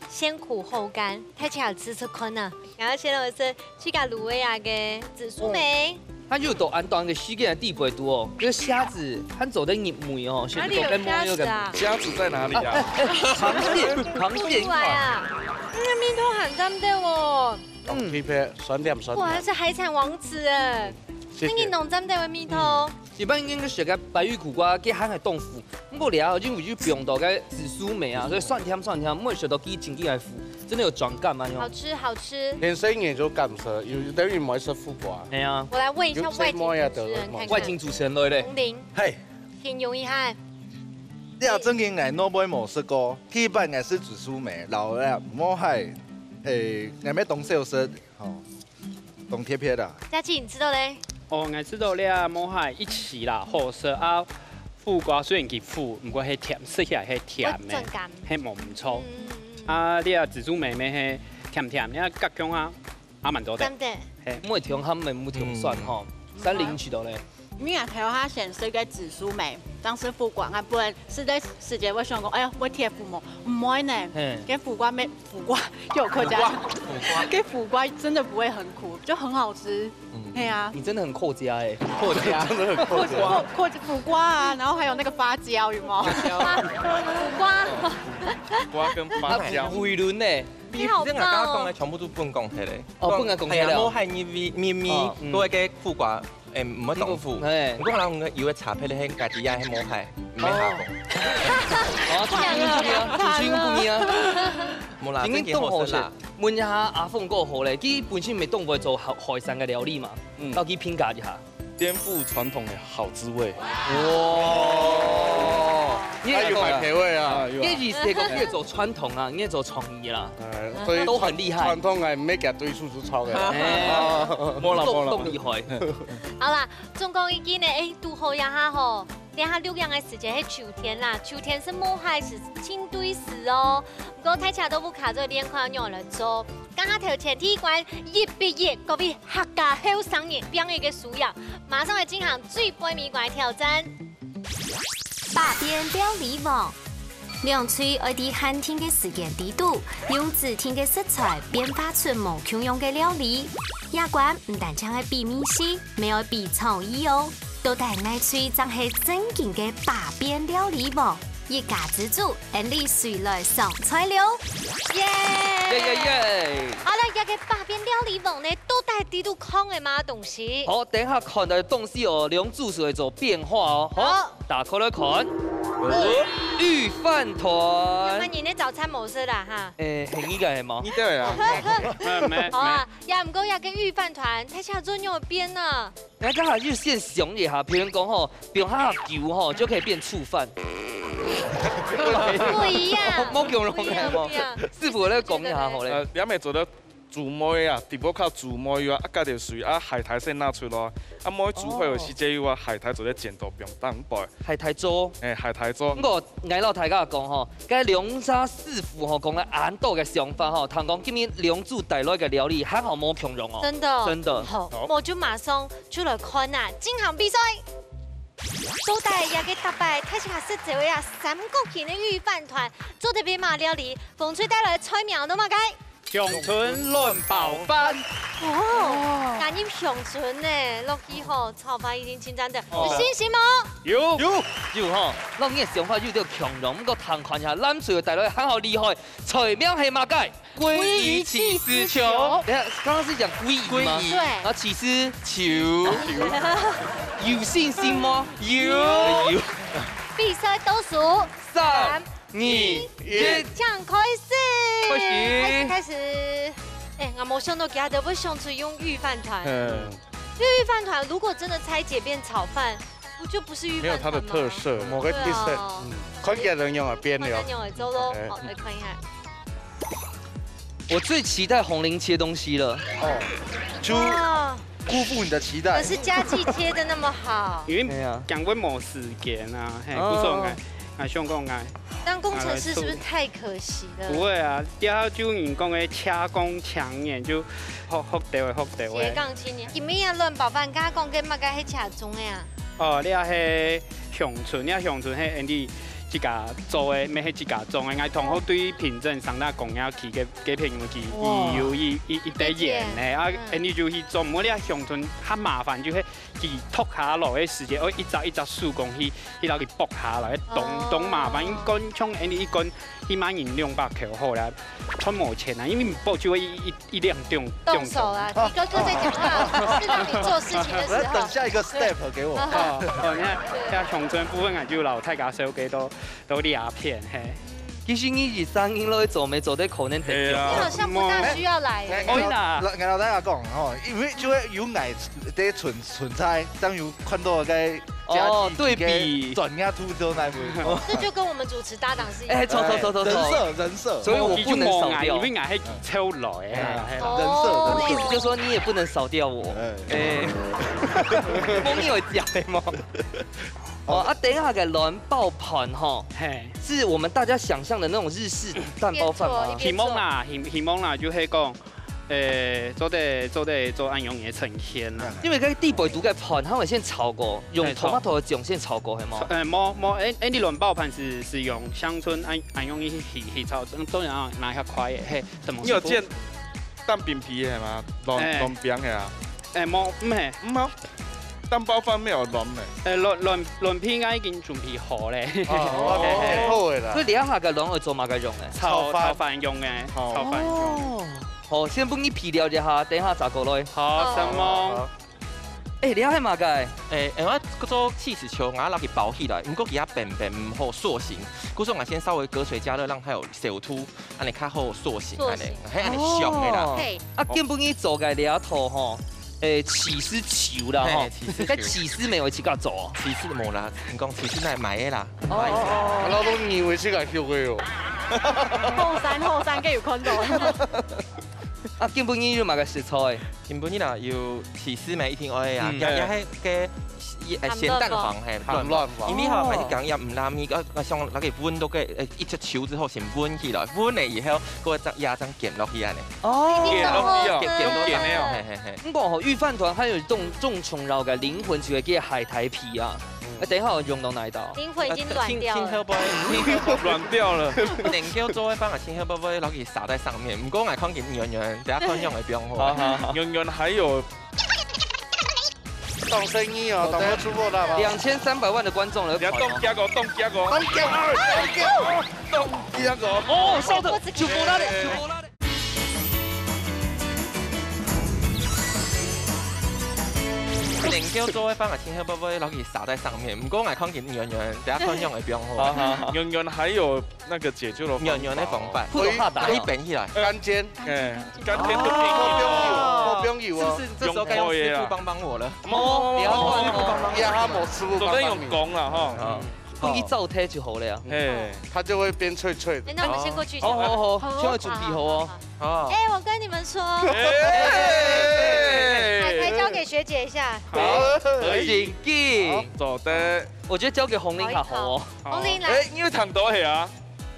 先苦後甘，大家試試看啊。然後先來試 自家滷个啊个紫蘇梅。哦。它有到恁短个時間个底背肚哦，這蝦子還做得入味哦，哪裡有蝦子啊？蝦子在哪裡啊？哎，哎，哎，螃蟹，螃蟹，你看。不出來啊。嗯，味道很讚的哦。嗯。特別酸甜酸甜。果然是海產王子哎。謝謝。那你弄讚的味道。嗯。一般應該食个白玉苦瓜，佢還係豆腐。 毋過了，因為有放到該紫蘇梅啊，所以酸甜酸甜，毋會食到佢真正个苦，真的有轉甘啊喲。好吃，好吃。天生也就敢食，有等於毋愛食苦瓜。係啊。我來問一下外景主持人看看。外景主持人來咧。紅林，嘿。形容一下。你也正經𠊎腦背無食過，基本𠊎食紫蘇梅，然後咧，無係，誒，𠊎乜當少食，吼。 當特別啊。嘉琪，你知道咧？哦，𠊎知道了啊，無係一起啦，好食啊。苦瓜雖然佢苦，毋過係甜，食起來係甜个，會轉甘。係無毋著。嗯，嗯，嗯。啊，你啊，紫蘇梅乜係甜甜，你啊，加薑啊，還蠻多个。真的。係。毋會忒鹹，毋會忒酸吼。嗯。山林去到咧。 你啊，頭下先食个紫蘇梅，當時苦瓜，啊，本來食个時節會想講，哎呀，會忒苦無？毋會呢，嘿。該苦瓜乜，苦瓜，又有客家。苦瓜，苦瓜。該苦瓜真的不會很苦，就很好吃。嗯。係啊。你真的很客家欸。客家。真的很客家。苦瓜，苦瓜啊，然後還有那個芭蕉，有沒有？芭蕉。苦瓜。苦瓜跟芭蕉。啊，葦葦呢？你好棒哦。你這下講个全部都分講忒咧。哦，分人講忒了。係啊，無係因為，因為，哦，嗯。該个苦瓜 誒，毋會當苦。嘿。毋過人有个茶配咧，係家己也係無害，毋免下講。哦，主持人不一樣，主持人不一樣。無啦，正經好食啦。問一下阿峰哥好咧，佢本身乜當會做海，海產个料理嘛，嗯。到佢評價一下。顛覆傳統的好滋味。哇！佢有擺票个啊。啊，有啊。這意思係講，你做傳統啊，你做創意啦，哎，所以都很厲害。傳統个，毋係佢對手就抄个。哎，哦。無啦，無啦。都，都厲害。好啦，總講一句呢，哎，堵好這下吼，這下錄影个時節係秋天啦，秋天食毛蟹係盡對時哦。毋過大家都毋卡做練看仰來做。剛剛頭前第一關一比一，各位客家後生人拚一个輸贏，馬上來進行最尾關个挑戰。 百變料理王。兩隊愛在限定个時間裡肚，用指定个食材變化出無共樣个料理。這關毋單淨愛比味緒，乜愛比創意哦。到底哪隊正係正經个百變料理王？一家之煮，𫣆俚隨來上菜了。耶！耶耶耶！好了，這个百變料理王呢，到底裡肚囥个麼个東西？好，等下看到个東西哦，兩組就會做變化哦。好，好。 打開來看。哦，御飯糰。今日个早餐無食啦哈。誒，係你个係無？你个啊？沒，沒，好啊，也毋過這个御飯糰，大家做仰般啊？那剛好就先想一下，別人講吼，不用它久吼，就可以變醋飯。不一樣。無共樣个無？不一樣，不一樣。師傅，我來講一下好了。呃，兩位做得 煮糜啊，直播靠煮糜啊，啊，加點水啊，海苔先拿出來，啊，糜煮好个時節有啊，海苔做得剪到放當背。海苔做。誒，海苔做。毋過，𠊎摎大家講吼，該兩儕師傅吼講个恁多个想法吼，聽講今日兩組帶來个料理還好無共樣哦。真的。真的。好，好。那我就馬上就來看啊，進行比賽。到底這个逐擺大家食著个啊，三角形个御飯糰，做得變麼料理？紅隊帶來个菜名係麼个？ 鄉村卵包飯。哦，哦。加入鄉村呢，落去吼，炒飯一定盡讚个。哦。有信心無？有。有。有吼，該你个想法有兜共樣，毋過聽看一下，藍隊帶來還好厲害，菜名係麼个？鮭魚起司球。等下，剛剛是講鮭魚嗎？鮭魚。對。然後起司球。球。有信心嗎？有。有。比賽倒數。三。 二、一。請開始。開始。開始，開始。哎，𠊎無想到佢兜會想出用御飯糰。嗯。因為御飯糰如果真的拆解變炒飯，不就不是御飯糰嗎？沒有它的特色。無个特色。對啊。嗯，看起來人用啊，變了。看起來人用啊，走咯。哎。好，來看一下。我最期待紅隊切東西了。哦，就哇。辜負你的期待。可是家計切得那麼好。因為哎呀。講過無時間啊，嘿，哦。故所𠊎，𠊎想講𠊎 當工程師是不是太可惜了？不會啊，這下就人講个斜槓青年，就學，學到个，學到个。斜槓青年，今晡日卵包飯，剛剛講个麼个係斜槓个啊？哦，這係鄉村，這鄉村係𫣆俚自家做个，乜係自家種个。𠊎同學對平鎮上大公園去个，該片有去，哇。有一，一，一堆園呢，啊，嗯。𫣆俚就去種。毋過這鄉村較麻煩，就係 佢脫下來个時節，愛一隻一隻手工去，去摎佢剝下來，當，哦。當麻煩。一罐像恁呢一罐，起碼人兩百箍好啦，賺無錢啊，因為你剝就會一，一，一兩兩，動手啊，兩種。你哥哥在講話，是讓你做事情的時候。來，等下一個step給我。哦，哦，你看，像鄉村部分啊，就摎大家紹介到 到這片，嘿。其實你一生人落去做，乜做得可能得獎。係啊。你好像不大需要來耶。哎，哎，𠊎，𠊎，𠊎摎大家講吼，因為就會有𠊎在存，存在，當有看到个家計哦，對比。轉壓吐槽那部分。這就跟我們主持搭檔是一樣的。哎，錯，錯，錯，錯，錯。人設，人設。所以我不能少掉。因為𠊎係臭老的，哎，嘿啦。哦。人設，人設。意思就是說你也不能少掉我。哎。哎。莫你有講的嗎？ 哦，啊，等一下个卵包飯吼，嘿。是我們大家想象的那種日式蛋包飯嗎？一邊做，一邊做。希望啦，希，希望啦，就係講，誒，做得，做得做恁樣个呈現啦。因為該底背肚个飯，他們先炒過，用嘿，炒。Tomato个醬先炒過，係嗎？誒，無，無，誒，誒，你卵包飯是，是用鄉村恁，恁樣去，去，去炒，當然啊，拿較快个，嘿，怎麼你有見蛋餅皮个嗎？卵，哎。卵餅个啊？誒，無，毋係。毋好。 蛋包飯沒有卵呢。誒，卵，卵，卵皮𠊎已經準備好咧。哦，OK，OK，好个啦。所以這下个卵愛做麼个用呢？炒，炒飯。炒飯用个，炒飯用。哦。好，先分你皮了一下，等一下再過來。好，好，什麼？好。誒，這係麼个？誒，誒，𠊎做起司球，𠊎摎佢包起來，毋過佢也扁扁毋好塑形，故所𠊎先稍微隔水加熱，讓它有小凸，恁呢較好塑形，塑形。恁呢，嘿，恁呢上个啦。哦。嘿。啊，今晡日做个這套吼，誒，起司球啦，吼。嘿，起司球。該起司無一起共做哦？起司無啦，你講起司來買个啦。哦，買个啦。哦，哦，哦。啊，老多牛个這个畜个哦。後生，後生，該有看到。啊，今晡日有麼个食材？今晡日啦，有起司嘛，一定愛啊，嗯。也，也係个，呃，鹹蛋黃，嘿，鹹蛋黃。因為吼，哦。還係講也毋拉麵，啊，啊，像那個搵到个，呃，一隻球之後，先搵起來，搵了以後，過再，也再捲落去恁呢。 哦。捲落去哦，捲，捲到捲个哦。嘿，嘿，嘿。毋過吼，御飯糰還有一種，種重要个靈魂，就係該海苔皮啊。嗯。啊，等一下我用到哪一道？靈魂已經軟掉了。呃，清，清好不好？軟掉了。能夠做个飯啊，清好不好？然後給撒在上面。毋過𠊎看佢軟軟，等下看樣會變好。好，好，好。軟軟還有 當生意哦，當好出貨啦嘛。兩千三百萬的觀眾來看哦。你要動腳哦，動腳哦。動腳哦，動腳哦。哦，燒的，就無力了，就無力了。能夠做个飯啊，清好不好？然後給撒在上面。毋過𠊎看佢軟軟，等下看樣會變好。好，好，好。軟軟還有 那個解救的方法哦。軟軟的方法。不能怕打。可以捲起來。乾煎。哎，乾煎都可以。哦，不用油，不用油哦。是不是這時候該用師傅幫幫我了？用火的啦。哦，不要亂哦。也還無師傅幫幫你。總得用講啦，哈。嗯。不一照推就好了呀。哎。它就會變脆脆的。哎，那我們先過去一下。好，好，好，好，先要準備好哦。好，好，好。哦。哎，我跟你們說，哎。海苔交給學姐一下。好，可以。緊緊。好，做得。我覺得交給紅領較好哦。好，好。 紅領來。哎，因為談到係啊。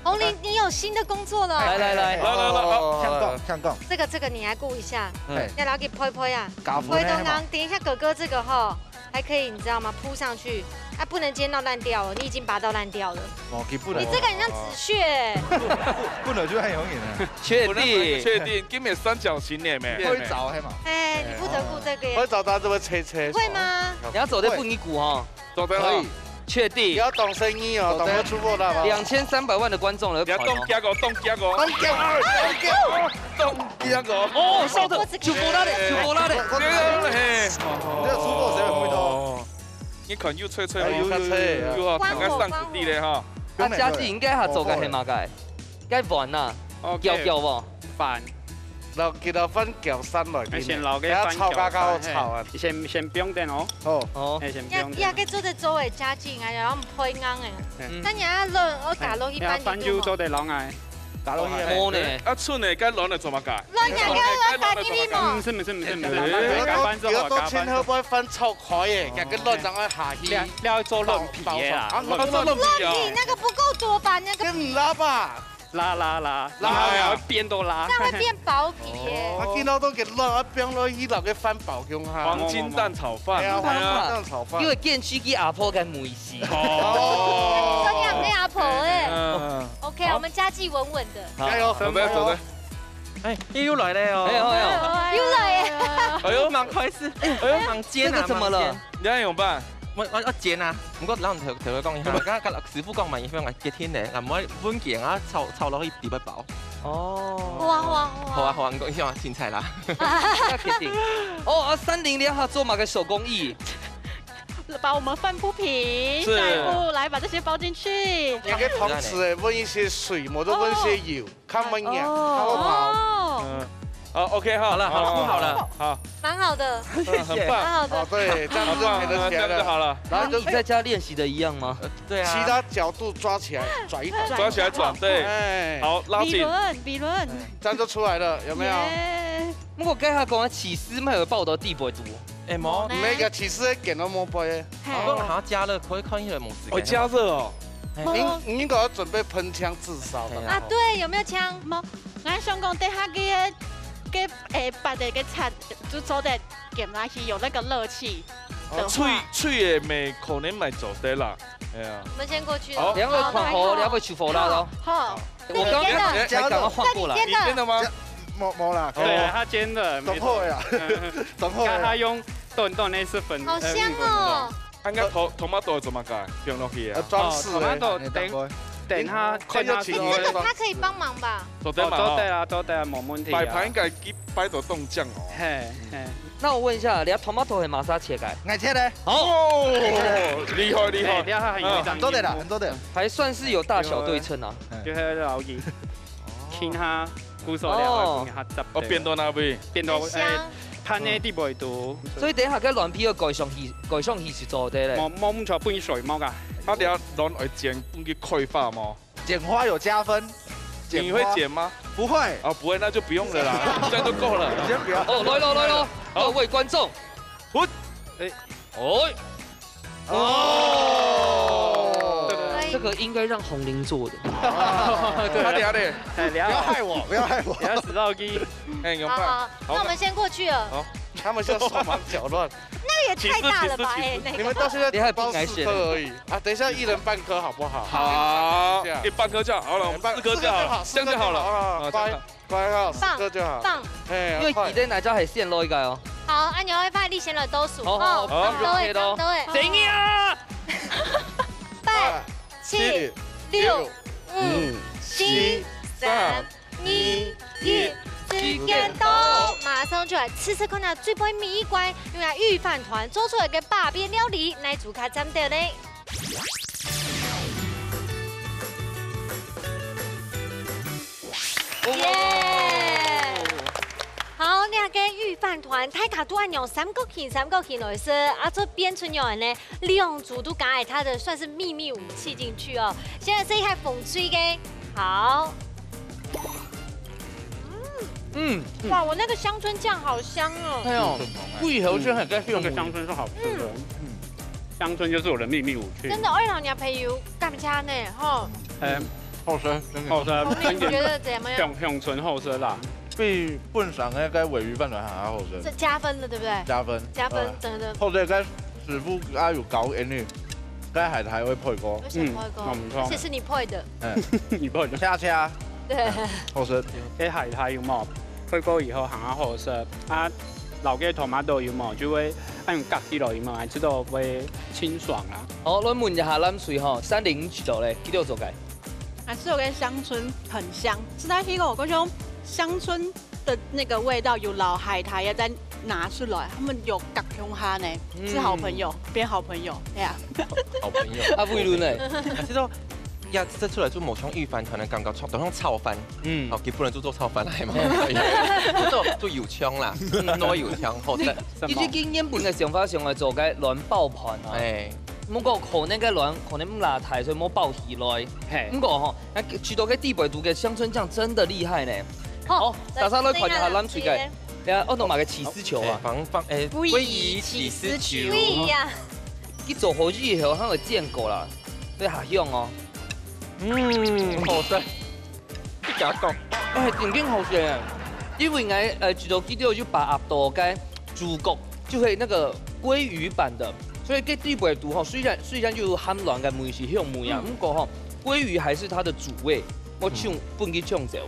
紅領，你有新的工作了。來，來，來。來，來，來，好。哦，香港，香港。這個，這個你來顧一下，嗯。要拿給拍拍啊。搞不拍到硬，等一下哥哥這個吼，還可以，你知道嗎？鋪上去，啊，不能煎到爛掉哦，你已經拔到爛掉了。哦，佢不能。你這個很像止血。不，不，不能就很容易呢。確定。確定，今日三角形的咩？會著，係嘛？哎，你負責顧這個。會著，大家就會切切。會嗎？你要走在不泥谷哈。 做得哦。可以。確定。不要當生意哦，當好出貨啦嘛。兩千三百萬的觀眾來看哦。你要動腳哦，動腳哦。動腳哦，動腳哦。哦，燒的，就無力了，就無力了。對，嘿。你這出貨誰會味道？哦。你看又脆脆哦，哎，有，有，有，有。又好，剛剛上子地了哈。啊，家己應該還做个係麼个？ 該碗啊，OK。攪攪無？飯。摎佢摎飯攪散來，哎，先摎該飯攪散。等下炒加加好炒啊。嘿，先，先放等哦。好。哦。哎，先放等。呀，呀，該做得做誒，加緊啊，然後配硬誒。嗯。那你要亂，我打落去哎，飯就做得落來。打落去。無呢。啊，剩誒，該卵來做麼个？卵呀，該卵打入去嘛。嗯，是，是，是，是，是。哎，哎，哎。該飯做好，該飯做好。 開誒，哦。該个卵正愛下去。你，你愛做卵皮个啦。包，包，啊，我做卵皮哦。卵皮那個不夠多吧？那個皮。更拉吧。拉，拉，拉，拉啊。拉，拉，變到拉。這樣會變薄皮耶。哦。啊，見到都个卵啊，放落去，摎个飯包共下。黃金蛋炒飯。哎呀，黃金蛋炒飯。因為見識佢阿婆个味緒。哦。真的很阿婆哎。嗯。OK，好。我們家計穩穩的。好。加油，走的，走的。加油。 哎，又來了哦。哎呦，哎呦。又來耶。哎呦，蠻開心。哎呦，蠻尖啊，這個怎麼了？蠻尖。你要怎麼辦？我，我，我剪啊。毋過，然後頭，頭先講一下，剛剛，剛剛師傅講嘛，因為我結婚了，啊，毋好分件啊，炒，炒落去底背包。哦。哇，哇，哇。好啊，好啊，你講一下嘛，凊彩啦。要決定。哦，啊，三零零哈，做麼个手工藝？把我們放不平，是。下一步來把這些包進去。也可以同時，哎，問一些水，我都問一些油。哦。 看分眼，哦。看好不好？哦。嗯，好，OK哈。好了，好了，好。不好了。好。蠻好的。謝謝。嗯，很棒。蠻好的。哦，對，這樣子就可以了起來了。好棒，這樣就好了。然後就，跟你在家練習的一樣嗎？呃，對啊。其他角度抓起來，轉一轉。抓起來轉，對。哎。好，拉緊。比倫，比倫。這樣就出來了，有沒有？耶。不過剛才講的起司，沒有報到地步多。 哎，無。無呢。毋係个，其實一點都無背。嘿。毋過還要加熱，可以看起來無事。哦，加熱哦。嘿。你，你應該要準備噴槍自燒的。嘿啊。啊，對，有沒有槍？無，𠊎想講，等下个，个，誒，別个个菜就做得捲下去，有那個熱氣的話。哦，脆，脆的，乜可能乜做得啦。哎呀。我們先過去了。好。兩位看好，好，好。兩位出火啦咯。好。好。 我剛剛才剛剛換過來。那你煎的？你煎的嗎？煎，無，無啦。對啊，他煎的，當好的啦。沒錯。嗯。當好的啦。看他用短短那一次粉，好香哦。呃，蜜粉的。啊，該tomato做麼个？放落去啊。呃，裝飾的。哦，tomato，等，等一下，看一下，看一下情況。那個他可以幫忙吧？做得嘛，哦，做得啊，做得啊，無問題啊。擺盤應該去擺到當靚哦。嘿，嘿。 那我問一下，你个tomato係麼儕切个？𠊎切个。好。哦，厲害，厲害。哎，厲害，很有長進。嗯，做得啦，做得。還算是有大小對稱啊。嗯。就係老弟，哦。聽他鼓手聊，哦。聽他雜的。哦，變到哪位？變到，很香。哎，看你底背肚。所以等一下該卵皮要蓋上去，蓋上去就做得咧。無，無，毋錯，分佢水無啊。啊，等下卵愛煎，分佢開花無？剪花有加分。你會剪嗎？不會。哦，不會，那就不用了啦，這樣就夠了。你先不要。哦，來了，來了。好，各位觀眾。好。哎。哦。哦。這個應該讓紅玲做的。對。他等下咧。哎，不要害我，不要害我。不要死到底。哎，有辦法。好，好，好，那我們先過去了。好，他們就手忙腳亂。那也太大了吧，哎，那個。你們到現在只包四顆而已啊！等一下一人半顆好不好？好，一人半顆就好了，我們四顆就好了，這樣就好了。啊，乖，乖啊，四顆就好。棒。哎，因為佢等下就係先落一個哦。好，恁樣个話，你先來倒數，好，好，好，好，好，好，好，好。等你啊！八、七、六、五、四、三、二、一，時間到，馬上就來試試看啊，最尾尾一關，用來御飯糰做出來个百變料理，哪組較讚得呢？耶！好，你看這御飯糰，大家都恁樣三角形、三角形來食，啊，做變出樣呢，兩組都加了它的算是秘密武器進去哦。現在是一開紅隊个，好。嗯，哇，我那個香椿醬好香哦。哎呦，桂頭真係該香。那個香椿是好吃的。嗯。香椿就是我的秘密武器。真的，二老娘朋友幹家呢，吼。嗯，好吃，真的。好吃，紅隊覺得怎麼樣？香，香椿好吃啦。比本上个該鮪魚飯糰還好吃。這加分的，對不對？加分。加分，嗯。真的。好吃，該師傅啊有教你，該海苔會配過。有想配過，嗯，嗯，而且是你配的。嗯。你配的。恰恰。對。嗯，好吃。該海苔有無？配過以後還好吃啊，摎該tomato有無？就會恁樣夾起來有無？還知道會清爽啊。好，來問一下藍隊吼，三零知道咧，佢兜做个。還是有跟香椿很像，實在係講，我感覺香椿的那個味道有摎海苔也再拿出來，他們有夾共下呢，嗯。是好朋友，變好朋友，對啊。好朋友。啊，偉倫呢？其實呀，這出來就無像御飯糰个感覺，就像炒飯。嗯。哦，佢本來就做炒飯个嘛。嗯。做，做油腔啦，嗯。做油腔好食。其實佢原本个想法想來做个卵包飯啊。哎。毋過可能个卵可能毋罅大，所以無包起來。嘿。毋過吼， 該知道該底背肚个香椿醬真的厲害呢。好，好，大家來看一下藍隊个，等一下，𠊎拿麼个起司球啊？哎，放，放，哎，鮭魚起司球。鮭魚啊。佢做好以後，佢會煎過啦，所以較香哦。嗯，好食。你假講。哎，正經好食哎。因為𠊎，呃，知道佢兜有把握到該主角，就係那個鮭魚版的，所以該底背肚吼，雖然，雖然有鹹卵个味緒、香味啊，嗯。毋過吼， 鮭魚還是它的主味，𠊎搶，嗯。分佢搶走。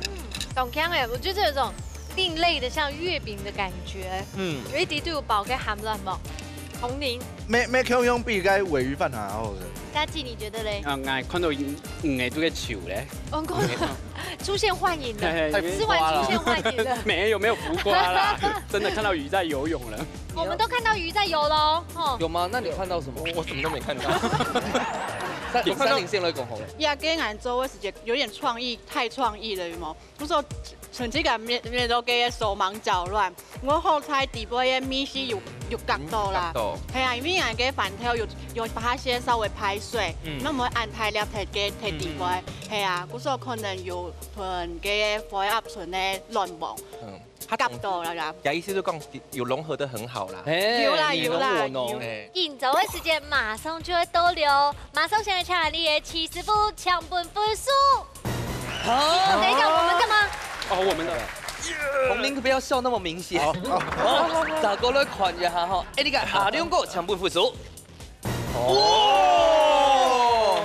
嗯，當香欸，我覺得這有種另類的，像月餅的感覺。嗯。有一滴都有包个鹹卵無？紅玲。無，無共樣比該鮪魚飯還好食。佳琪，你覺得嘞？啊，𠊎看到魚，魚仔都在笑咧。哦，看到出現幻影了，嘿嘿，吃完出現幻影了。沒有，沒有浮誇啦，真的看到魚在游泳了。我們都看到魚在游了哦，吼。有嗎？那你看到什麼？我，我什麼都沒看到。三，三零先來講好了。呀，跟俺做的時間有點創意，太創意了，有無？我說，像這個面，面都給手忙腳亂，我好彩底背个米絲有，有夾到啦。嗯，夾到。係啊，因為俺个飯頭有，有把它先稍微拍碎，嗯。那我們按太粒忒个，忒底背，嗯，嗯。係啊，故所可能有同个火鴨唇个卵黃。嗯。 夾到啦啦。也意思就講有融合得很好啦。嘿，有啦，你儂有啦，我儂。有。哎。緊走个時間馬上就會到了，馬上先來請你个徐師傅搶分分數。好。等一下，我們幹嘛？哦，我們的。紅玲不要笑那麼明顯。好，好。哦，大家來看一下哈，哎，你看，阿亮哥搶分分數。哦。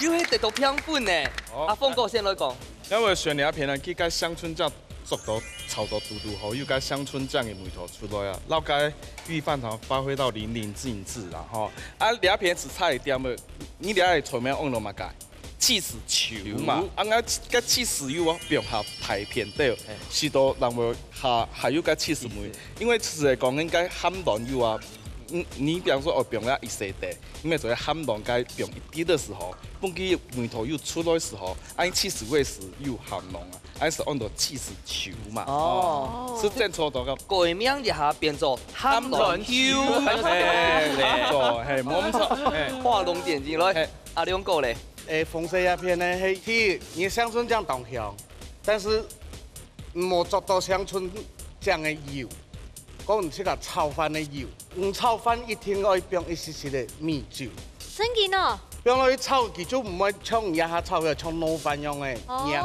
又會得到平分呢。哦。阿峰哥先來講。 因為選兩片呢，佢个香椿醬做到炒到嘟嘟好，又个香椿醬个味道出來啊，摎个御飯糰發揮到淋漓盡致啦吼。啊，兩片係差一點个，你兩个全部用了麼个？起司球嘛，球。啊，𠊎个起司有啊，放下大片對，哎。係到人會下，還有个起司味，起司。因為其實講應該鹹卵有啊，你，你比方說，哦，放了一細滴，你愛做个鹹濃該放一滴个時候，分佢味道又出來時候，恁起司味時又鹹濃啊，恁係安到起司球嘛。哦。哦，係正做到个。改名一下變做鹹濃球。鹹濃球。嘿，無錯，嘿，無錯，嘿。畫龍點睛，來，嘿。阿良哥咧？誒，紅色鴉片呢，嘿，嘿，你的鄉村醬當香，但是 無做到鄉村醬个油，講你自家炒飯个油，你炒飯一定愛放一息息个米酒。真个哦？放落去炒，佢就毋會像你這下炒个像糯飯樣个，哦，黏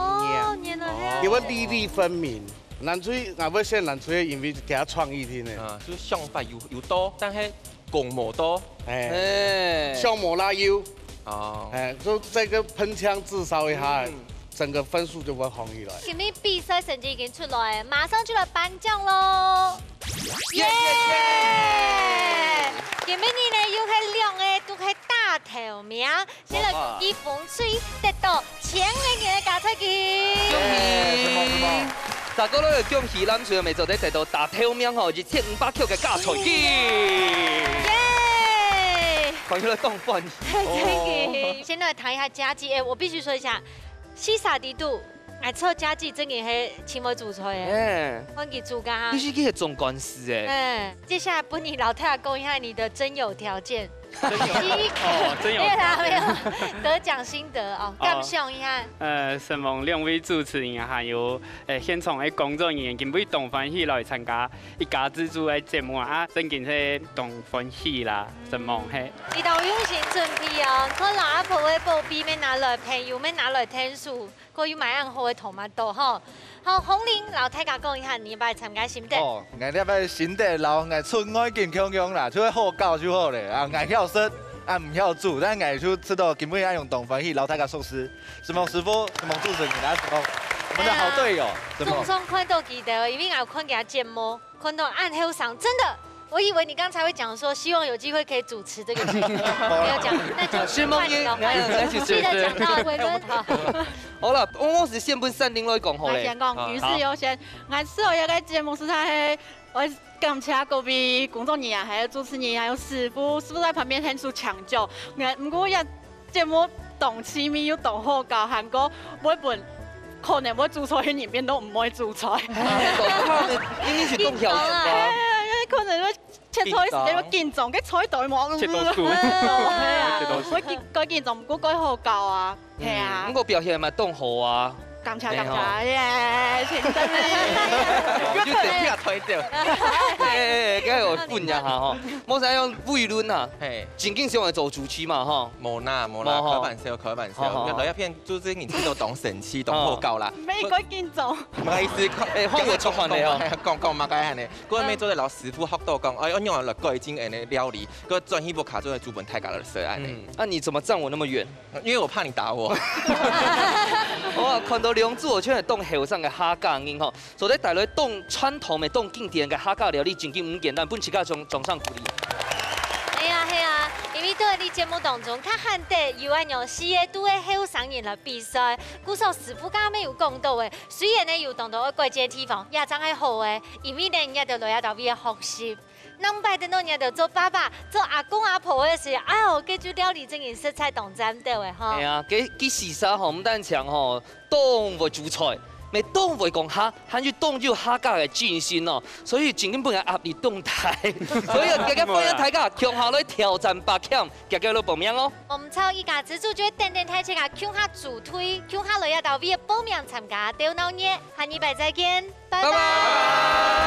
黏。原來係。佢會粒粒分明。南廚，𠊎會選南廚，因為佢創意性个。啊，就想法有，有多，但係 講無到。哎，哎。像麻辣油。哦。哎，就這個噴槍炙燒一下，嗯。整個分數就會紅起來。今日比賽成績已經出來，馬上就來頒獎咯！耶！耶！今日呢，又係兩個都係大頭名， 先來哇。恭喜紅隊得到千個銀个加菜金。恭喜！耶，承蒙，承蒙。再過來恭喜藍隊，乜做得得到大頭名吼，一千五百塊个加菜金。耶！看起來當歡喜。真个。哦。先來談一下佳績，哎，我必須說一下，西沙底肚，哎，做佳績真个係盡會煮菜个。哎。看佢煮个哈。你是去總幹事哎。哎，接下來分你老太太講一下你的徵友條件。 哦，真有。沒有啦，沒有。得獎心得哦，哦。感想一下。呃，承蒙兩位主持人，還有，呃，現場个工作人員，今晡日當歡喜來參加一家之煮个節目啊，真經係當歡喜啦，承蒙，嘿。你都用心準備哦，看老阿婆个寶貝，乜拿來，朋友乜拿來𢯭手。 過又買恁好个tomato吼。好，紅玲，摎大家講一下你這擺參加心得。哦，𠊎這擺心得摎𠊎出外景共樣啦，就係好搞就好咧。啊，𠊎曉食，啊，毋曉煮，但𠊎就食到今晡日恁樣當歡喜，摎大家熟識。承蒙師傅，承蒙主持人，大家承蒙我們的好隊友，承蒙。總算看到佢个，因為𠊎有看佢个節目， 看到恁後生，真的，我以為你剛才會講說，希望有機會可以主持這個節目，沒有講，那就先夢一，換你了，換你了。那，那就記得講到偉文，好。好了，我，我係先分三林來講好咧。來先講，女士優先。好。𠊎所有个節目實在係，𠊎感謝各位工作人員，還有主持人，還有師傅，師傅在旁邊很出搶救。𠊎，毋過也 節目當趣味又當好搞，還過會分可能會煮菜个人變到毋會煮菜。啊，因為係當挑戰啊。哎，因為可能會切菜時間會緊張，該菜袋無，切到手。係啊，切到手。會緊，會緊張，毋過蓋好搞啊，係啊。嗯，毋過表現嘛當好啊。感謝，感謝，哎吼。耶，請讚美。有點聽推掉。哎，哎，哎，該有分一下吼。莫想用偉倫啊，嘿。正經想來做主持嘛吼。 無啦，無啦，無吼。開玩笑，開玩笑。好，好，好。該一片主持人知道當神奇，當好搞啦。哦。毋使緊張。毋好意思，看，哎，換我出汗了哦。講，講，講麼个恁呢？𠊎也做得摎師傅學到講，哎，仰般來改進恁呢料理，𠊎轉去屋下做得煮分大家來食恁呢。嗯，那你怎麼站我那麼遠？因為我怕你打我。哇，看到兩組，我覺得當後生个客家人吼， 做得帶來當傳統个、當經典个客家料理，正經毋簡單，分自家掌，掌聲鼓勵。係啊，係啊，因為在你節目當中，較罕得有恁樣四個都係後生人來比賽。故所師傅剛剛有講到个，雖然呢有當多愛改進个地方，也正係好个，因為呢，你也得來這搭位學習。 另擺等到你兜做爸爸、做阿公阿婆个時，哎喲，該煮料理正經實在當讚个吼。係啊，該，該西沙吼，毋單淨吼，當會煮菜，乜當會講客，還有當有客家个精神哦。所以正經分人壓力當大。所以，今日歡迎大家共下來挑戰百強，今日來報名哦。𠊎等一家之煮就會等等大家共下組隊，共下來這搭位報名參加，鬥鬧熱，下禮拜再見，拜拜。拜拜。